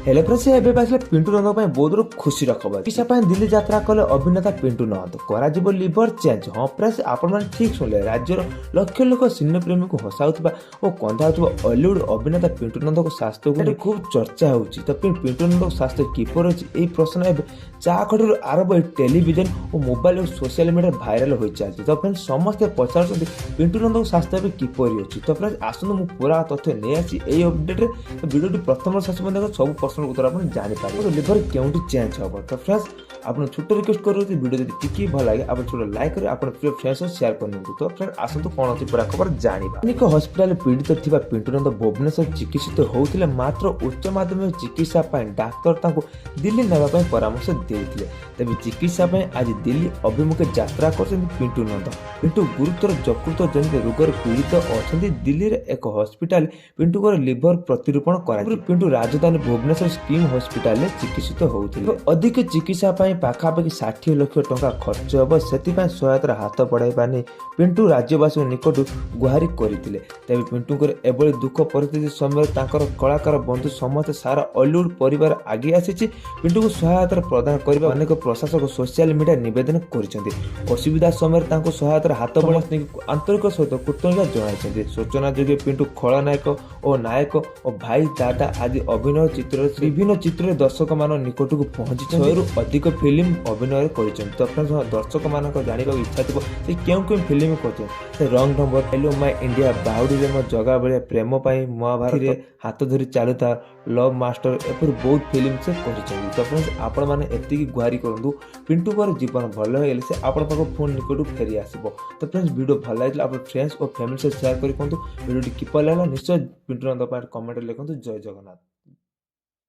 ହେଲେ ପରେ ସେ ଏବେ ଆସିଲେ ପିଣ୍ଟୁ ନନ୍ଦଙ୍କ ପାଇଁ ବହୁତ ବଡ଼ ଖୁସିର ଖବର। ଚିକିତ୍ସା ପାଇଁ ଦିଲ୍ଲୀ ଯାତ୍ରା କଲେ ଅଭିନେତା ପିଣ୍ଟୁ ନନ୍ଦ, କରାଯିବ ଲିଭର ଚେଞ୍ଜ। ହଁ ପ୍ରେସ୍, ଆପଣମାନେ ଠିକ୍ ଶୁଣିଲେ। ରାଜ୍ୟର ଲକ୍ଷ ଲକ୍ଷ ସିନେ ପ୍ରେମୀଙ୍କୁ ହସାଉଥିବା ଓ କନ୍ଦାଉଥିବା ଅଲିଉଡ୍ ଅଭିନେତା ପିଣ୍ଟୁ ନନ୍ଦଙ୍କ ସ୍ୱାସ୍ଥ୍ୟକୁ ନେଇ ଖୁବ୍ ଚର୍ଚ୍ଚା ହେଉଛି। ତ ପିଣ୍ଟୁ ନନ୍ଦଙ୍କ ସ୍ୱାସ୍ଥ୍ୟ କିପରି ଅଛି, ଏହି ପ୍ରଶ୍ନ ଏବେ ଚା ଖଟିରୁ ଆରମ୍ଭ ହୋଇ ଟେଲିଭିଜନ ଓ ମୋବାଇଲ ଓ ସୋସିଆଲ ମିଡ଼ିଆରେ ଭାଇରାଲ ହୋଇ ଚାଲିଛି। ତ ଫ୍ରେଣ୍ଡ, ସମସ୍ତେ ପଚାରୁଛନ୍ତି ପିଣ୍ଟୁ ନନ୍ଦଙ୍କ ସ୍ୱାସ୍ଥ୍ୟ ଏବେ କିପରି ଅଛି। ତ ଫ୍ରେଣ୍ଡ, ଆସନ୍ତୁ ମୁଁ ପୁରା ତଥ୍ୟ ନେଇ ଆସିଛି ଏଇ ଅପଡେଟ୍ରେ। ତ ଭିଡ଼ିଓଟି ପ୍ରଥମ ଶେଷ ପର୍ଯ୍ୟନ୍ତ, ସବୁ ପ୍ରଶ୍ନର ଉତ୍ତର ଆପଣ ଜାଣିପାରିବେ, ଲିଭର କେଉଁଠି ଚେଞ୍ଜ ହେବ। ତ ଫ୍ରେଣ୍ଡସ୍, ଆପଣ ଛୋଟ ରିକ୍ୱେଷ୍ଟ କରୁଛି, ଭିଡ଼ିଓ ଯଦି ଟିକେ ଭଲ ଲାଗେ, ଆପଣ ଛୋଟ ଲାଇକ୍ କରି ଆପଣ ପ୍ରିୟ ଫ୍ରେଣ୍ଡ ସହ ସେୟାର କରିନିଅନ୍ତୁ। ତ ଫ୍ରେଣ୍ଡ, ଆସନ୍ତୁ କ'ଣ ଅଛି ପୁରା ଖବର ଜାଣିବା। ଅନେକ ହସ୍ପିଟାଲରେ ପୀଡ଼ିତ ଥିବା ପିଣ୍ଟୁ ନନ୍ଦ ଭୁବନେଶ୍ୱର ଚିକିତ୍ସିତ ହେଉଥିଲେ। ମାତ୍ର ଉଚ୍ଚ ମାଧ୍ୟମିକ ଚିକିତ୍ସା ପାଇଁ ଡାକ୍ତର ତାଙ୍କୁ ଦିଲ୍ଲୀ ନେବା ପାଇଁ ପରାମର୍ଶ ଦେଇଥିଲେ। ତେବେ ଚିକିତ୍ସା ପାଇଁ ଆଜି ଦିଲ୍ଲୀ ଅଭିମୁଖେ ଯାତ୍ରା କରିଛନ୍ତି ପିଣ୍ଟୁ ନନ୍ଦ। ପିଣ୍ଟୁ ଗୁରୁତର ଯକୃତ ଜନିତ ରୋଗରେ ପୀଡ଼ିତ ଅଛନ୍ତି। ଦିଲ୍ଲୀରେ ଏକ ହସ୍ପିଟାଲ ପିଣ୍ଟୁଙ୍କର ଲିଭର ପ୍ରତିରୋପଣ କରାଯିବ। ପିଣ୍ଟୁ ରାଜଧାନୀ ଭୁବନେଶ୍ୱର ସ୍କିମ୍ ହସ୍ପିଟାଲରେ ଚିକିତ୍ସିତ ହେଉଥିଲେ। ଅଧିକ ଚିକିତ୍ସା ପାଇଁ ପାଖାପାଖି 60 ଲକ୍ଷ ଟଙ୍କା ଖର୍ଚ୍ଚ ହେବ। ସେଥିପାଇଁ ସହାୟତାର ହାତ ବଢ଼ାଇବା ନେଇ ପିଣ୍ଟୁ ରାଜ୍ୟବାସୀଙ୍କ ନିକଟରୁ ଗୁହାରି କରିଥିଲେ। ତେବେ ପିଣ୍ଟୁଙ୍କର ଏଭଳି ଦୁଃଖ ପରିସ୍ଥିତି ସମୟରେ ତାଙ୍କର କଳାକାର ବନ୍ଧୁ ସମସ୍ତେ, ସାରା ଅଲିଉଡ୍ ପରିବାର ଆଗେଇ ଆସିଛି। ପିଣ୍ଟୁକୁ ସହାୟତା ପ୍ରଦାନ କରିବା ଅନେକ ପ୍ରଶଂସକ ସୋସିଆଲ ମିଡ଼ିଆ ନିବେଦନ କରିଛନ୍ତି। ଅସୁବିଧା ସମୟରେ ତାଙ୍କୁ ସହାୟତାର ହାତ ବଢ଼ାଇ ଆନ୍ତରିକ ସହିତ କୃତଜ୍ଞତା ଜଣାଇଛନ୍ତି। ସୂଚନାଯୋଗ୍ୟ, ପିଣ୍ଟୁ ଖଳନାୟକ ଓ ନାୟକ ଓ ଭାଇ, ଦାଦା ଆଦି ଅଭିନୟ ଚିତ୍ରରେ ବିଭିନ୍ନ ଚିତ୍ରରେ ଦର୍ଶକମାନଙ୍କ ନିକଟକୁ ପହଞ୍ଚିଛନ୍ତି। 100ରୁ ଅଧିକ ଫିଲ୍ମ ଅଭିନୟ କରିଛନ୍ତି। ତ ଦର୍ଶକମାନଙ୍କ ଜାଣିବାକୁ ଇଚ୍ଛା ଥିବ ସେ କେଉଁ କେଉଁ ଫିଲ୍ମ କରିଛନ୍ତି। ସେ ରଙ୍ଗ ନମ୍ବର, ହେଲୋ ମାଇ ଇଣ୍ଡିଆ, ବାହୁଡ଼ିରେ ମୋ ଜଗା ବଳିଆ, ପ୍ରେମ ପାଇଁ, ମହାଭାରତରେ, ହାତ ଧରି ଚାଲୁଥା, ଲଭ୍ ମାଷ୍ଟର, ଏପରି ବହୁତ ଫିଲ୍ମ ସେ କରିଛନ୍ତି। ତ ଫ୍ରେଣ୍ଡସ୍, ଆପଣମାନେ ଏତିକି ଗୁହାରି କରନ୍ତୁ, ପିଣ୍ଟୁଙ୍କର ଜୀବନ ଭଲ ହେଇଗଲେ ସେ ଆପଣଙ୍କ ପାଖକୁ ଫୋନ୍ ନିକଟକୁ ଫେରି ଆସିବ। ତ ଫ୍ରେଣ୍ଡସ୍, ଭିଡ଼ିଓ ଭଲ ଲାଗିଥିଲା ଆପଣ ଫ୍ରେଣ୍ଡସ୍ ଓ ଫ୍ୟାମିଲି ସହ ସେୟାର କରି କୁହନ୍ତୁ ଭିଡ଼ିଓଟି କିପରି ଲାଗିଲା। ନିଶ୍ଚୟ ପିଣ୍ଟୁ ନନ୍ଦ ପାଇଁ କମେଣ୍ଟରେ ଲେଖନ୍ତୁ। ଜୟ ଜଗନ୍ନାଥ।